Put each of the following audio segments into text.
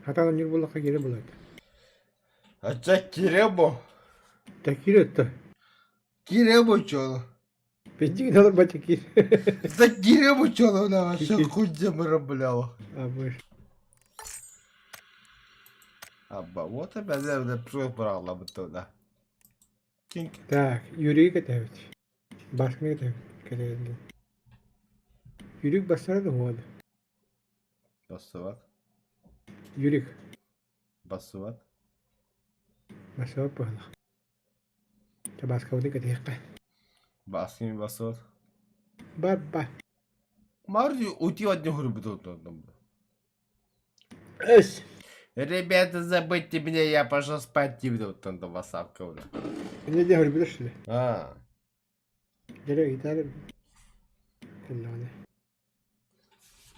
Хатан оонньуур буоллахха киирэ буолуо этэ. Ачча киирэ бу. Та киирэ отто. Киирэ бу чолу. Пиздик олорбачча киир. Да киирэ бу чолу на вообще хуй бля. А больше. Абба, вот опять да псов брала бы туда. Так, Юрий кэтэбит. Башканы кэтэбит. Кэтэбит. Юрик бассара да уода. Бассыбат. Юрик. Бассыбат. Бассыбат буолла. Табаскабыты кэтиэххэ. Баскин бассыбат. Бар-бар. Марди ути одни хурбутут. Эс. Ребята, забудьте меня, я пошел спать не буду. Там васапка уже. Не де хурбутут что ли? А. Дere гитара. Кэллэҕинэ.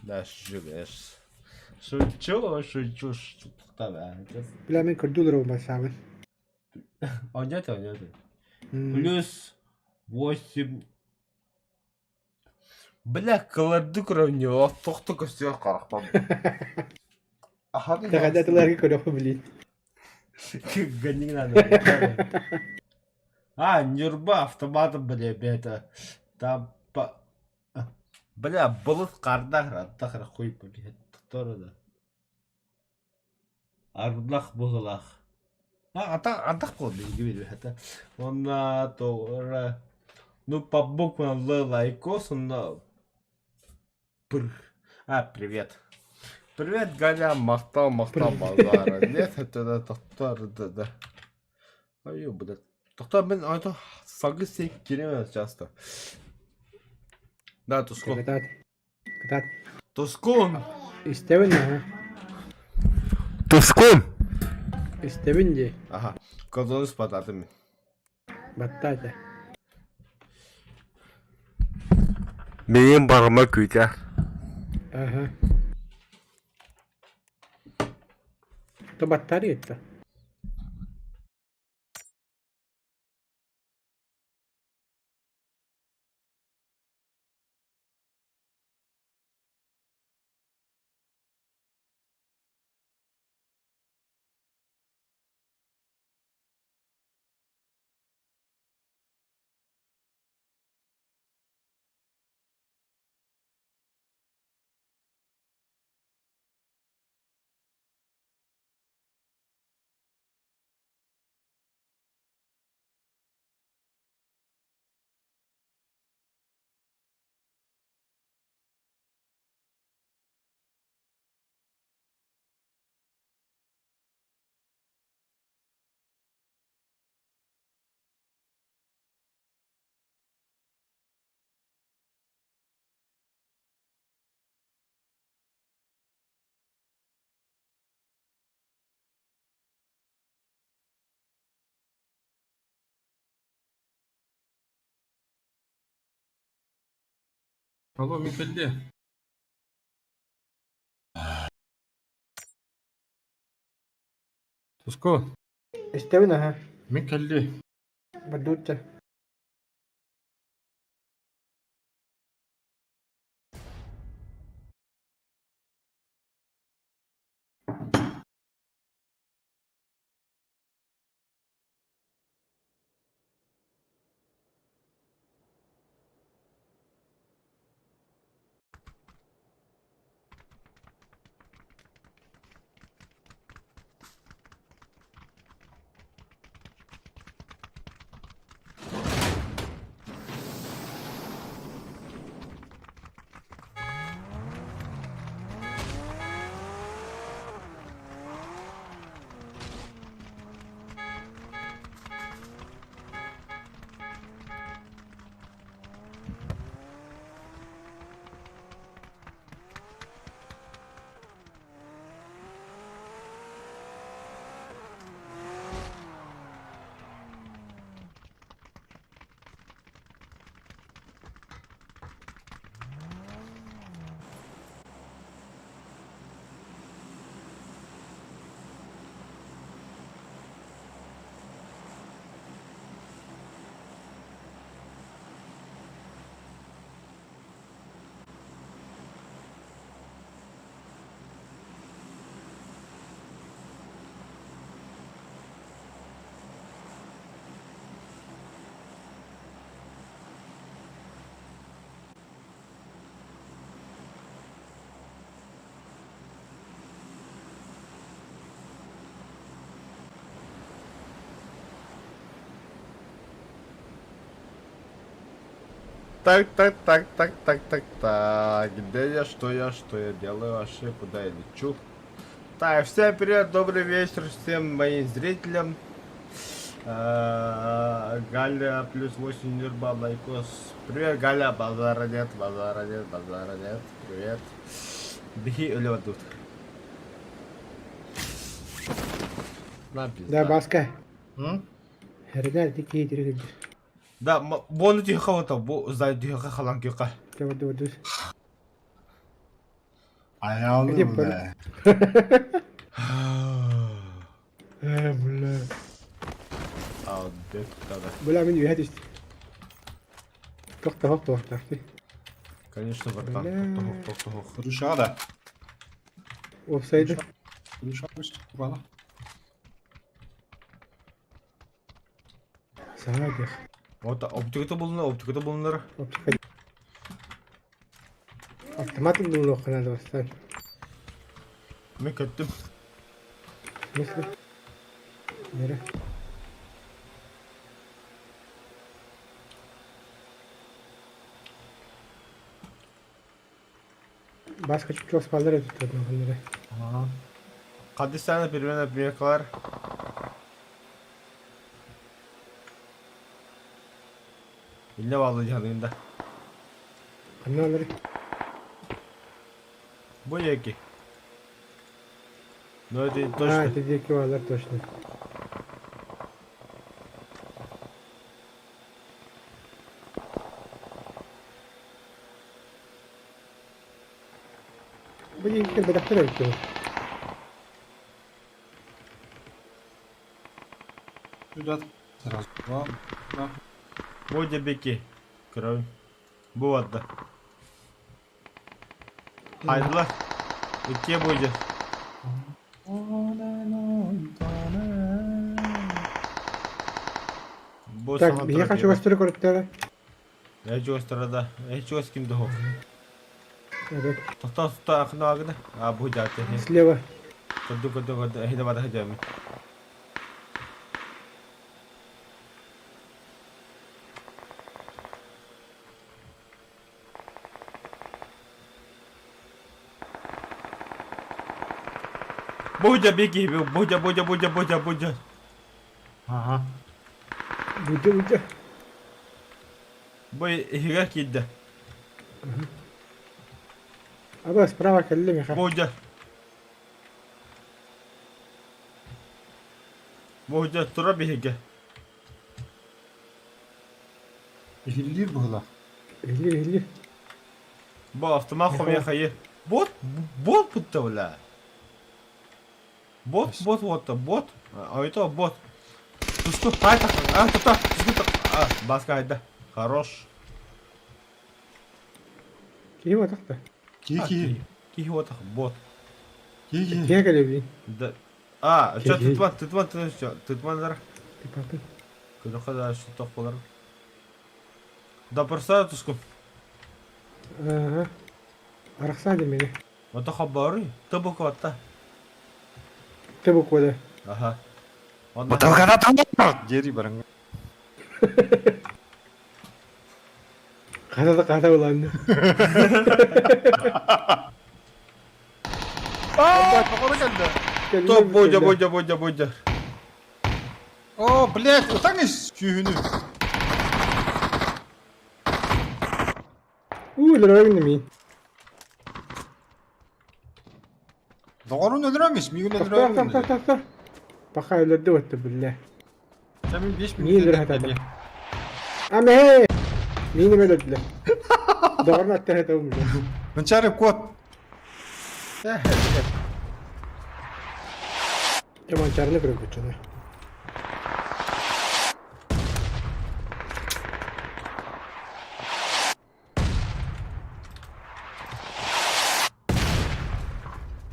Да, живешь. Шучу, шучу, шучу. Бля, мин көрдүү олоробун бассаабын. Онньото, онньото. Плюс 8. Бля, кыларды көрөмньү, тохто көстүөх харахпам. Тэҕэдэ тыларга көрөххө билин. Гонни надо. А, Нюрба автоматом, бля, это там по... Бля, былыт хардах, аттах хуй блядь, да. Ардах быһыылаах. А, ата ардах буолла биһиги билбэт Уонна то ну по буквам Л лайкос онно пыр. А, привет. Привет, Галя, махтал, махтал, базара. Нет, это тохтор, да, да. Ай, блядь. Тохтор, мен ото сагы сек киреме часто. Да, туску. Кытаат. Кытаат. Тускун. Истэбин аха. Тускун. Истэбин дии. Аха. Козону спататым мин. Баттаата. Миигин барыма күүтэ. Аха. То баттаар иэтта. Алло, мин кэллиэ. Туско, Истэбин аха. мин кэллиэ. Бардуучча. Так, так, так, так, так, так, так. Где я, что я, что я делаю вообще, куда я лечу? Так, всем привет, добрый вечер всем моим зрителям. Галя плюс 8 Нюрба лайкос. Привет, Галя, базара нет, базара нет, базара нет. Привет. Беги или вот тут. На Да, пизда. Баска. М? Эрдэ ити киһи итирик илдьир. Да, буону тиһэхэ вот бу знаю тиһэхэ халан киһэхэ. Дьэ бардыбыт. Айаалы Эти бля. Ээ, бля. Алдык да. Бля, мин үөһэ түстүм. Тохто, тохто, тохто. Конечно, братан. Бля. Тохох, тохох. Душа да. Офсайд. Душа бала. Саҥа диэх. Вот оптиката булунар, оптиката булунар. Оптика. Автомат булуохха наада бастаан. Мен көттүм. Мысли. Нэрэ. Баска чуп-чугас бааллар эбит туруордум Ага. Хадисана перемена примеркалар. Илне баалла дьаһалыгын да. Ханна бааллар? Бу эки. Ну это А, точно. это диэки бааллар точно. Бу диэки бэдэхтэр эбит дуо? Сюда. Раз, два, два. Бу дебеки. Кровь. Бу ватта. Хайдылар. Икки будет. Бу Так, саҥа биһиэхэ турар чугастары көрүттэрэ. Э чугастара да. Э чугас ким да хоп. Evet. Тохтоо тохтоо акына агына. А бу жааты. Слева. Көрдү көрдү көрдү. Эхиде бада хажами. Будя беги, будя, будя, будя, будя, будя. Ага. Будя, будя. Бу иһигэр киирдэ. Аба справа кэллэ миэхэ. Будя. Будя тура биһигэ. Иһиллиир быһыылаах. Иһиллиир, иһиллиир. Бу автомат хомуйа хайы. Бот, бот путта бля. Бот, бот, вот, бот. А это бот. Туску, ай, так, а, та, туску, так, а, баска, айда. Хорош. Киһи буотах да. Киһи киһи. Киһи вот, бот. Киһи киһи. Киһи кэлэбин. Да. А, что, Киһи. тытман, тытман, тытман, тытман, дар. Типа Күнөхө да что болар. Да просто туску. Ага. Арахса мени. Ото хабары, ты буквата. Ты буквада. Ага. Бытылгана Дери баран. Хата да хата уланны. Аа, тоҕоро кэллэ. Топ бодя бодя бодя бодя. О, блядь, ытаҥ ис сүүһүнү. Уу, өлөрөҥ мин. Доҕорун өлөрөҥ ис, миигин Тохтоо, өлөрөҥ. тохтоо, тохтоо. Пока өлөрдө өттө биллэ. Сэмин 5 Миин өлөрө хатаата. Аме! Миин өлөрдүлэр. Доҕорун атта хатабым. Мынчары кот. Манчарны көрөбүт дьоно.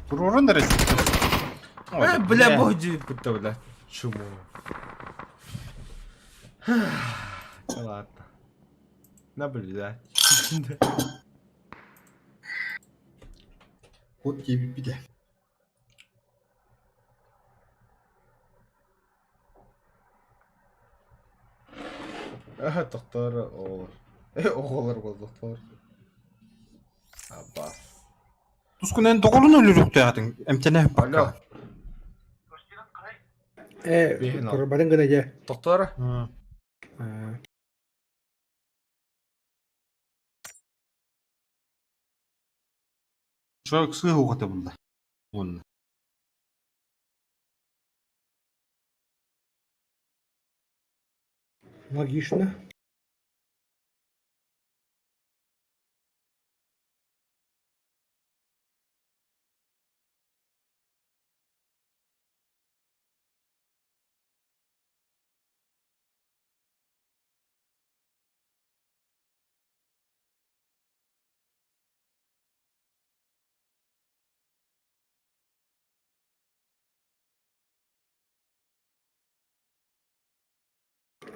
Турурун эрэ. Э, бля, бодя, кutta, бля. Чмо. Ладно. Наблюдать. Кот диэбиппит. Аха, тохтоор оҕолор. Оҕолор буолбуттар. Абба. Тускунан доҕолун өлөрүөхтээхтиҥ эмтэнэ Алло. бакка. Э, Биһин ал. турбатын гына дьэ. Тохтоор. Аа. Шок сыһуҕата булла. Уонна. Логично.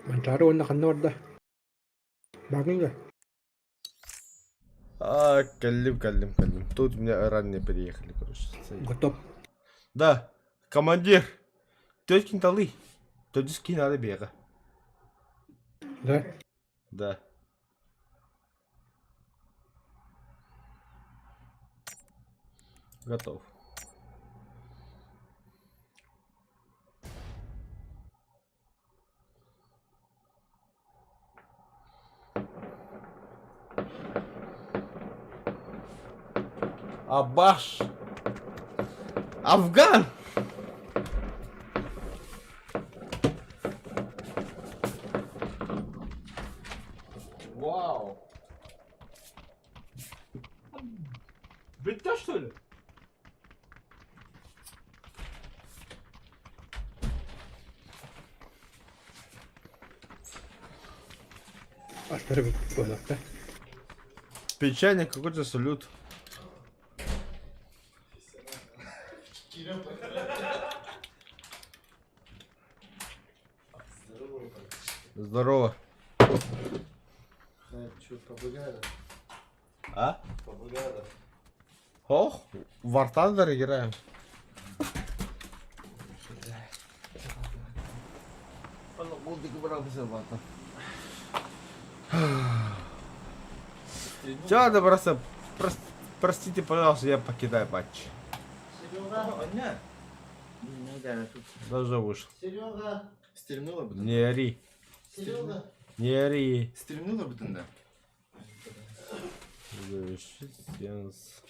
Манчаары уонна ханна барда? Баҕыҥ да? А, кэллим, кэллим, кэллим. Тут меня ранее переехали, короче. Готов. Да, командир. Теткин талы. Төдүс надо бега. Да? Да. Готов. Абаш! Афган! Вау! Бүттэ что ли? Астары буолуохта. Печенье, какой-то салют. Здорово. А? Ох, War Thunder играем. Че надо просто, простите, пожалуйста, я покидаю матч. Серега. Даже вышел. Серега. Стрельнула бы Не ори, Серега. не ори. Стрельнула бы да. Завершить сеанс.